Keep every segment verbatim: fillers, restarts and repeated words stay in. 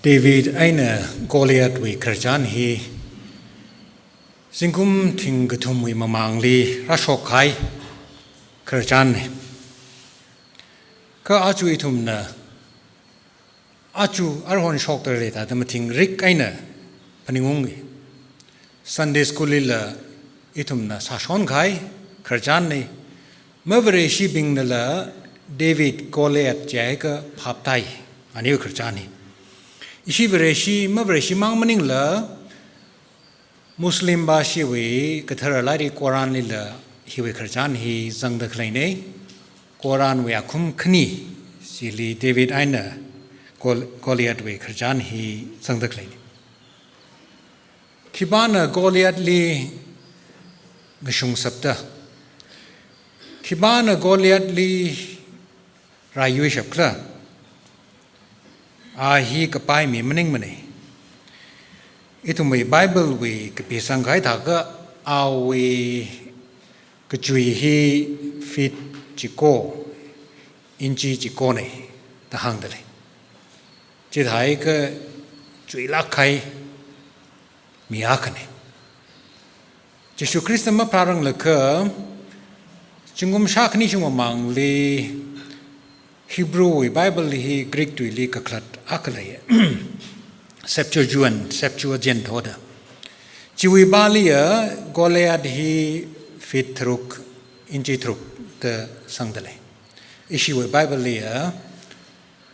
David eina Goliathwui khararchan hi zingkum thingkathumwui mamangli rāshok kahai khararchanna. Kha aja ithumna aja arhon shokda leida thāda mathingrik eina phaningunga. Sunday school lila ithumna sāshon kahai khararchanna. Mavareshibingnala David Goliath jiakha phaptāi, aniwui khararchan hi. Ishi Vareshi, mavareshimang maningla, Muslim bāshiwui kathara lairik Quran lila hiwui khararchan hi zangda khaleina. Quranwui akhum khani chili David eina Gol-, Goliathwui khararchan hi zangda khaleina. Khipāna Goliathli ngashungsapta, khipāna Goliathli raiyuishap khala? A hi kapai mi maningmana. Ithumwui Biblewui kapisang kahai thākha awui kachui hi feet chiko, inchi chikona da hāngda lei. Chithākha chuilāk kahai mi akhana. Jishu Khrista mapharāranglakha zingkum shākhani shung mamangli Hebrewwui Bible hi Greek tuili kakhalat akha lei. Septuagint, Septuagint hoda. Chiwui pāliya Goliath hi feet tharuk, inchi tharuk da sangda lei. Ishiwui Bible liya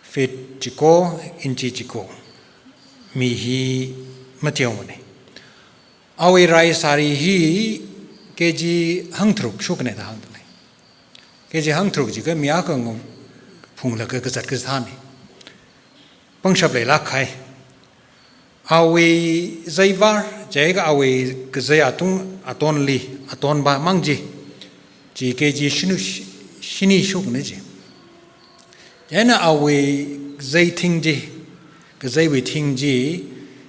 feet chiko, inchi chiko. Mi hi mateomana. Awui rai sāri hi kg hangtharuk shokna da hāngda lei. Kg hangtharuk jiakha mi akha ngaphunglaga kazat kazat thāna. Pangshap leilāk kahai. Awui zeivar, jiakha awui kazei atung, atonli, atonva mang chi, chi kg shinu, shini shokna chi. Chieina awui zei thing chi, kazeiwui thing chi,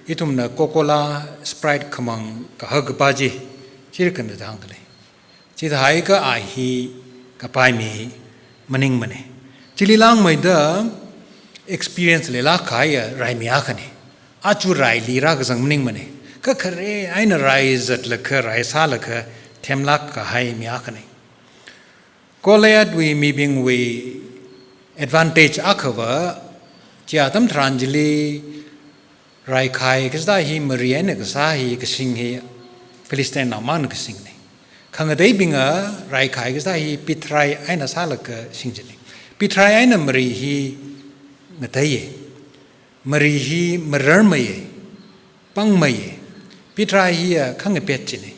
ithumna Coca-Cola, Sprite khamang kahak kapa chi, chi rākhangatha hāngda lei. Chithākha a hi kapai mi maningmana. Chili langmeida experience leilāk kahaiya rai mi akhana. Aja raili rākazang maningmana. Kha khare eina rai zatlaga, rai sālaga themlāk kahai mi akhana. Goliathwui mibingwui advantage akhava, chi atam tharan chili raikhai kasā hi mari eina kasā hi kasing hi Philistinenaomangna kasingna. Khangateibinga raikhai kasā hi pithrai eina sālaga sing china. Pithrai eina mari hi ngateiya. Mari hi mararmeiya, pangmeiya. Pithrai hiya khangapet china.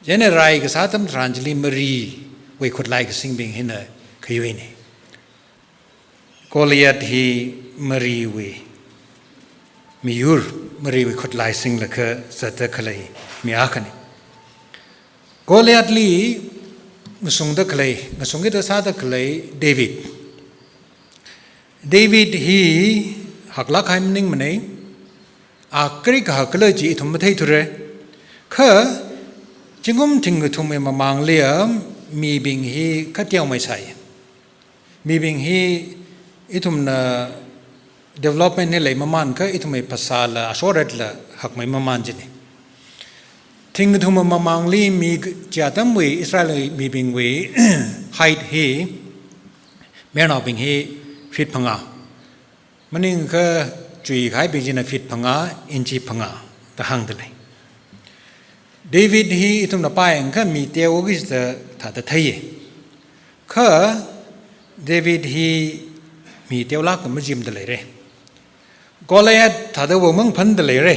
Chieina rai kasā atam tharan chili mariwui khutlai kasingbing hina khayuina. Goliath hi mariwui miyur, mariwui khutlai singlaga zatda khalei mi akhana. Goliathli ngasungda khalei, ngasungkida sāda khalei David. David hi haklāk kahai maningmana, a kari kahak khala chi ithum matheithura. Kha zingkum thingkathumwui mamangli a mibing hi kateomei sāi. Mibing hi ithumna development hi leimamān kha ithumwui phasāla ashoratla hakmeimamān china. Thingkathum mamangli mi k-, chi atamwui Israel mibingwui height hi, mayarnaobing hi feet phangā. Maningakha chuikahaibing china feet phangā, inchi phangā da hāngda lei. David hi ithumna pāyangakha mi teoki da thāda theiya. Kha David hi mi teolāk machimda leira. Goliath thāda vāmang phanda leira.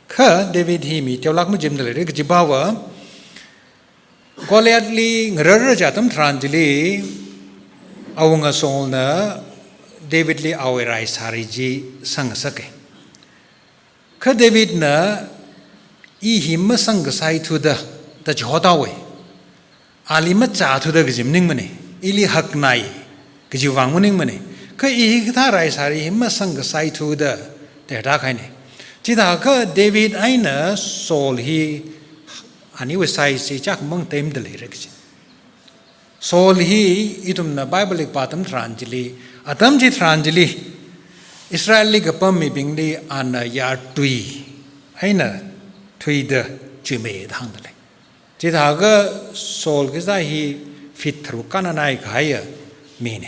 Kha David hi mi teolāk machimda leira, kajipava Goliathli ngararra chi atam tharan chili awunga Saulna Davidli awui rai sāri chi sangngasaka. Kha Davidna, "I hi masangkasaithuda," da chihotāhaowa. Ali machāthuda kaji maningmana. Ili haknai kajiwui vang maningmana. Kha i hi kathā rai sāri hi masangkasaithuda, da hithā kahaina. Chithākha David eina Saul hi aniwui size chi chākmang temda leira kaji. Saul hi ithumna Bible li kapā atam tharan chili, atam chitharan chili, Israelli kapam mibingli ana yartui eina thuida chuimei da hāngda lei. Chithākha Saul kasā hi feet tharuk kananai kahaiya mina.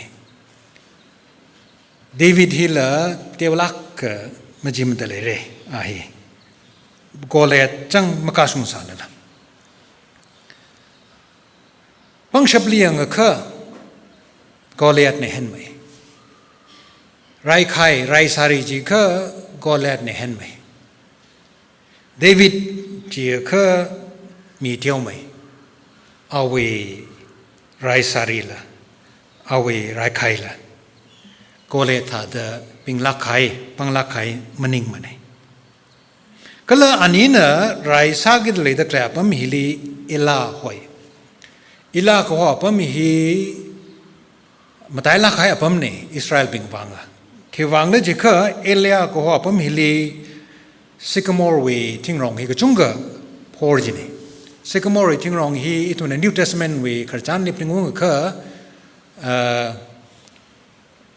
David hila teolāka majimda leira, a hi. Goliath chang makashung sālala. Pangshapli yangakha Goliathna henmei. Raikhai, raisāri jiakha Goliathna henmei. David jiakha mi teomei. Awui raisārila, awui raikhaila Goliath thāda pinglāk kahai, panglāk kahai maningmana. Kala anina raisāki leida khalei apam hili Elah hoi. Elah kaho apam hi matailāk kahai apamna Israelbing vanga. Khiwuivangna jiakha Elah kaho apam hili sycamore wui thingrong hi kachungkha phor jina. Sycamore wui thingrong hi ithumna New Testament wui khararchanli pheungungakha, ah,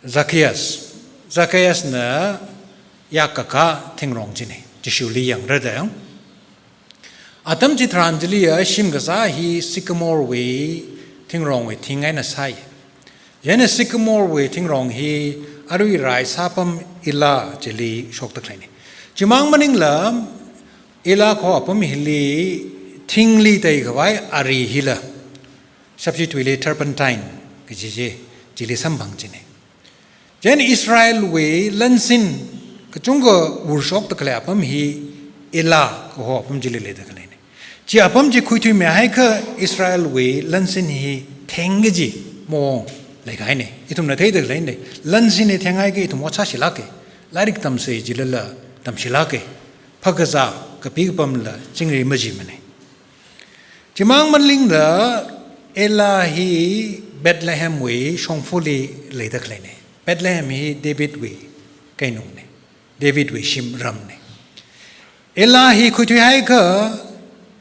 Zacchaeus. Zacchaeusna yakkakā thingrong china. Jishuli yangra da. Atam chitharan chiliya shim kasā hi sycamore wui thingrongwui thing eina sai. Chieina sycamore wui thingrong hi arui raisā apam Elah chili shokda khaleina. Chimang maningla Elah kaho apam hili thingli teikhavai ari hila, shapshituili turpentine kaji chi, chili samphang china. Chieina Israelwui lansin kachungkha vurshokda khalei apam hi Elah kaho apam chili leida khaleina. Chi apam chi khuithuimihaiakha Israelwui lansin hi theng kaji maong leikahaina. Ithumna theida khaleina. Lansin hi thenghaiakha ithum ot sāshilāka. Lairik tamsei jilala tamshilāka. Phakazā kapi kapamla chingri majimana. Chimang maningla Elah hi Bethlehem wui shongfali leida khaleina. Bethlehem hi David wui keinungna. David wui shim ramna. Elah hi khuithuihaiakha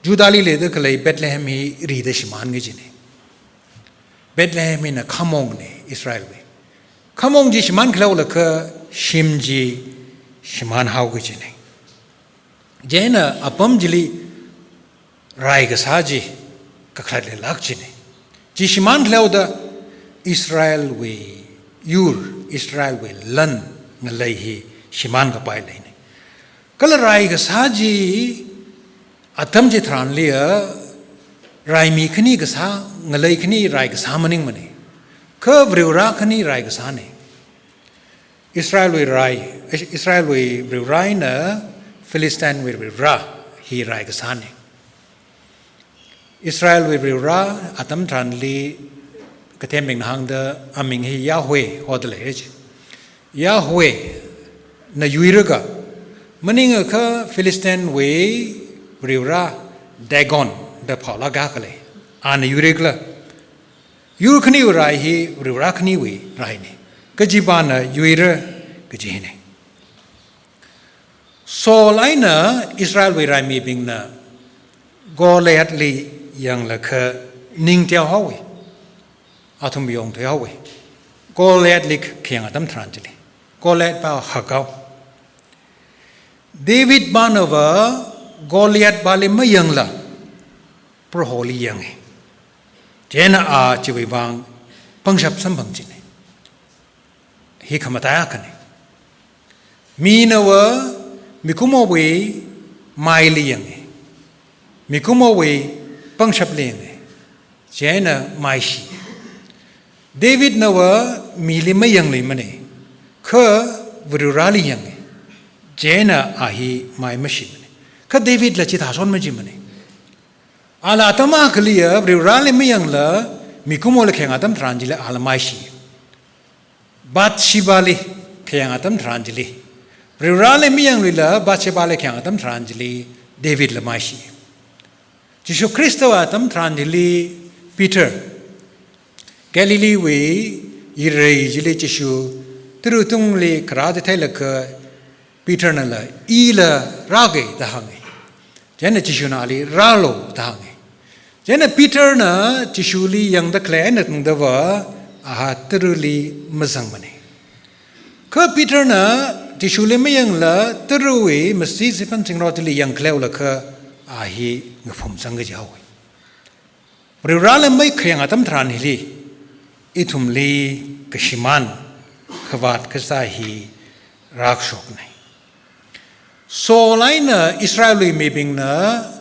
Judahli leida khalei Bethlehem hi rida shimānki kajina. Bethlehem hina khamongna Israelwui. Khamong chi shimān khaleolakha shim chi shimānhaoki kajina. Chieina apam chili rai kasā chi kakhalat leilāk china. Chi shimān khaleoda Israelwui yur, Israelwui lan ngalei hi shimānkapai leina. Kala rai kasā chi atam chitharanliya raimi khani kasā, ngalei khani rai kasā maningmana. Kha Varivarā khani rai kasāna. Israelwui rai, Israelwui Varivarā eina Philistine wui Varivarā hi rai kasāna. Israelwui Varivarā atam tharanli kathembingna hāngda aming hi Yahweh hoda lei chi. Yahweh na yuiraga, maningakha Philistine wui Varivarā Dagon da phaolāk kahai khalei, ana yuirikla. Yur khaniwui rai hi Varivarā khaniwui raina. Kajipāna yuira kaji hina. Saul eina Israelwui raimibingna Goliathli yanglakha ning teohaowa. Athum yongthuihaowa. Goliathli khayang atam tharan chili. Goliath pā hakhao. David pānava Goliath pāli mayangla Proholi yanga. Chieina a chiwui vang pangshap samphang china. Hi khamataiya akhana. Minava mikumowui maili yanga. Mikumowui pangshapli yanga. Chieina maishi. Davidnava mili mayangluimana. Kha Varivarāli yanga. Chieina a hi mai mashimana. Kha Davidla chithāshon majimana. Ala atam akhaliya Varivarāli mayangla mikumoli khayang atam tharan chili ala maishi. Bathshebali khayang atam tharan chili. Varivarāli mayangluila Bathshebali khayang atam tharan chili Davidla maishi. Jishu Khristawui atam tharan chili Peter, Galileewui yirei chili Jishu tara tungli kharā chitheilaga Peternala, ila rāga da hānga. Chieina Jishuna ali rālu da hānga. Chieina Peterna Jishuli yangda khalei eina tangdava, aha tarali mazangmana. Kha Peterna Jishuli mayangla tarawui masi ziphan zingrotli yangkhaleolakha a hi ngaphum zangkaji haowa. Varivarali maikhayang atam tharan hili, ithumli kashimān, khavāt kasā hi rākashokna. Saul eina Israelwui mibingna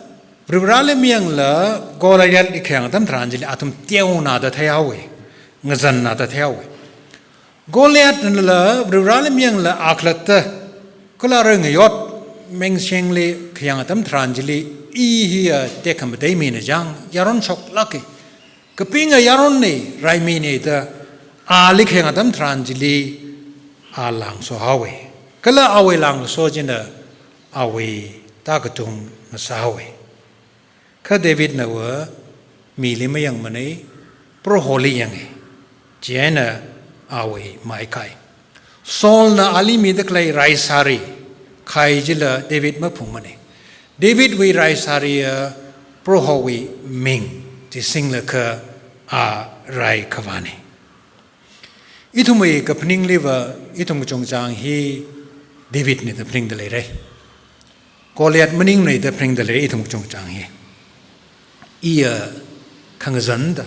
Varivarali mayangla Goliathli khayang atam tharan chili athum teonada theihaowa, ngazannada theihaowa. Goliathnala Varivarali mayangla a khalatta, kala arui ngayot Mengshengli khayang atam tharan chili, i hiya tekhamatei mina chang, yaron shoklāka, kapinga yaronna, raimina da ali khayang atam tharan chili a lāngso haowa. Kala awui lāngso china awui tākatung ngasā haowa. Kha Davidnava mili mayangmana, Proholi yanga. Chieina awui maikai. Saulna ali mida khalei raisāri khai chila David maphungmana. Davidwui raisāriya Prohowui ming chi singlaga a rai khavāna. Ithumwui kaphaningliva ithum kachungchang hi Davidna da phaningda leira. Goliath maningmana da phaningda leira ithum kachungchang hi. Iya khangazanda,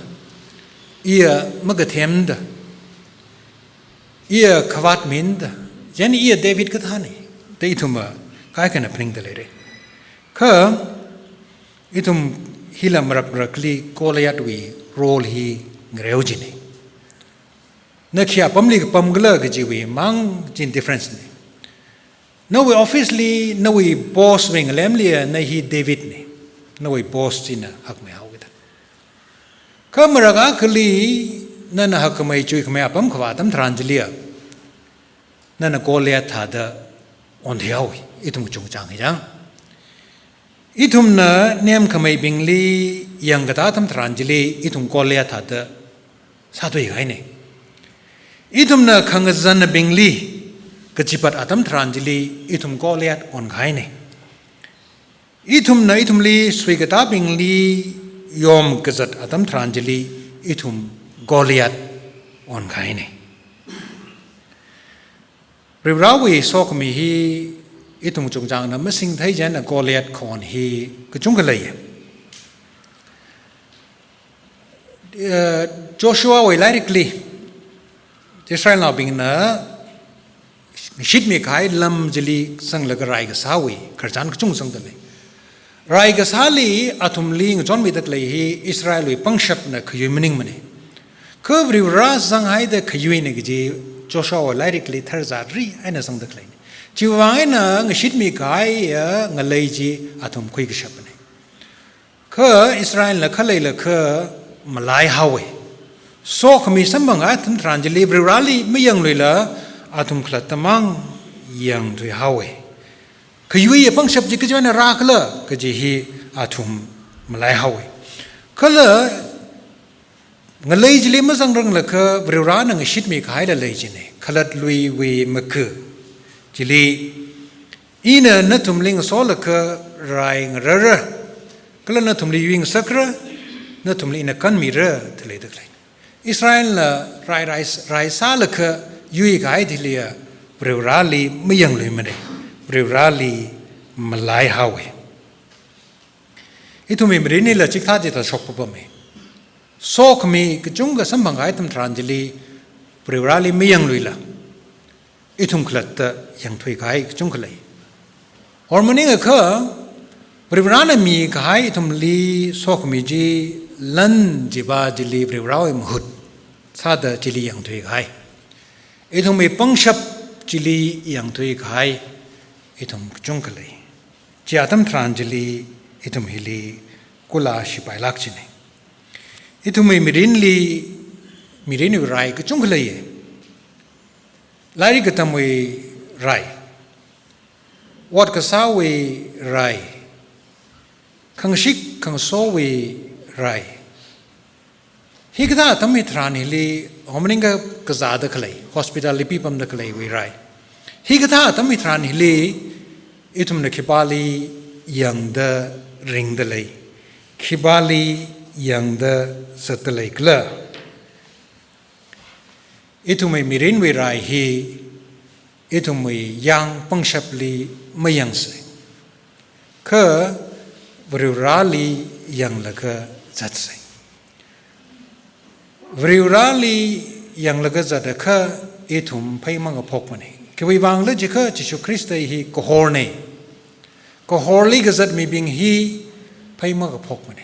iya makathemda, iya khavāt minda, chieina iya David kathāna da ithumva kaikhana phaningda leira. Kha ithum hila marak marakli Goliathwui role hi ngareo jina. Na khi apamli kapam khala kajiwui mang chi difference na. Nawui officeli, nawui bosswui ngalemliya na hi Davidna. Nawui boss china hakmei haokida. Kha marak akhali nana hakkhamei chuikhamei apam khavā atam tharan chiliya, nana Goliath thāda onthuihaowa, ithum kachungchang hi chang. Ithumna nemkhameibingli yangkatā atam tharan chili ithum Goliath thāda sāthuikahaina. Ithumna khangazanbingli kachipat atam tharan chili ithum Goliath onkahaina. Ithumna ithumli suikatābingli yomkazat atam tharan chili ithum Goliath onkahaina. Varivarawui sokhami hi ithum kachungchangna masingthei chieina Goliath khon hi kachungkha lei. Eh, Joshuawui lairikli Israelnaobingna shitmi kahai lam chili zanglaga rai kasāwui khararchan kachung zangda lei. Rai kasāli athumli ngachonmida khalei hi Israelwui pangshapna khayui maningmana. Kha Varivara zanghaida khayuina kaji Joshuawui lairikli tharzari eina zangda khaleina. Chiwuivang eina ngashitmi kahaiya ngalei chi athum khuikashapna. Kha Israelna khaleilakha malaihaowa. Sokhami samphang atam tharan chili Varivarali mayangluila athum khalatta mang yangthuihaowa. Khayuiya pangshap chi kachi eina rākhala kaji hi athum malaihaowa. Kala ngalei chili mazangranglakha Varivarana ngashitmi kahaila lei china. Khalat luiwui maka chili, ina nathumli ngasolaga rai ngararra, kala nathumli yuingasakra, nathumli ina kanmira da leida khalei. Israelna rai, rai, rai sālaga yuikahai thiliya Varivarali mayangluimana, Varivarali malaihaowa. Ithumwui mirinlila chikathā chithā shokpapama. Sokhami kachungkha samphang kahai atam tharan chili Varivarali mayangluila ithum khalatta yangthui kahai kachungkha lei. Or maningakha, Varivarana mikahai ithumli sokhami chi lan chiva chili Varivarawui mahut sāda chili yangthui kahai, ithumwui pangshap chili yangthui kahai ithum kachungkha lei. Chi atam tharan chili ithum hili kula shipailāk china. Ithumwui mirinli, mirinwui rai kachungkha leiya. Lairik katamwui rai, ot kasāwui rai, khangashik khangasowui rai, hikathā atam hitharan hili, homening ka kazāda khalei, hospitalli pipamda khaleiwui rai. Hikathā atam hitharan hili, ithumna khipāli yangda ringda lei, khipāli yangda zatda leikhala. Ithumwui mirinwui rai hi ithumwui yāng pangshapli mayangsei. Kha Varivarāli yanglaga zatsei. Varivarāli yanglaga zatakha ithum phei makaphokmana. Khiwui vangla jiakha Jishu Khrista hi kahorna. Kahorli kazat mibing hi phei makaphokmana.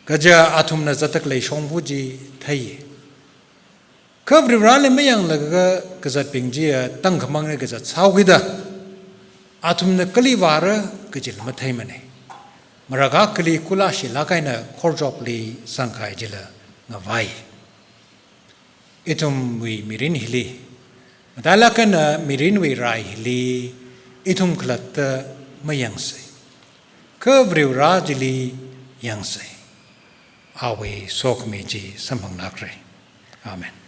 Kaja athumna zattak leishongva chi theiya. Kha Varivarāli mayanglaga kazatbing chiya tangkhamangna kazat sāhaokida, athumna kali vāra kajila matheimana. Marākha kali kula shilāk eina khorchopli zangkahai chila ngavai. Ithumwui mirin hili, matailāk eina mirinwui rai hili, ithum khalatta mayangsei. Kha Varivarā chili yangsei. Awui sokhami chi samphanglākra. Amen.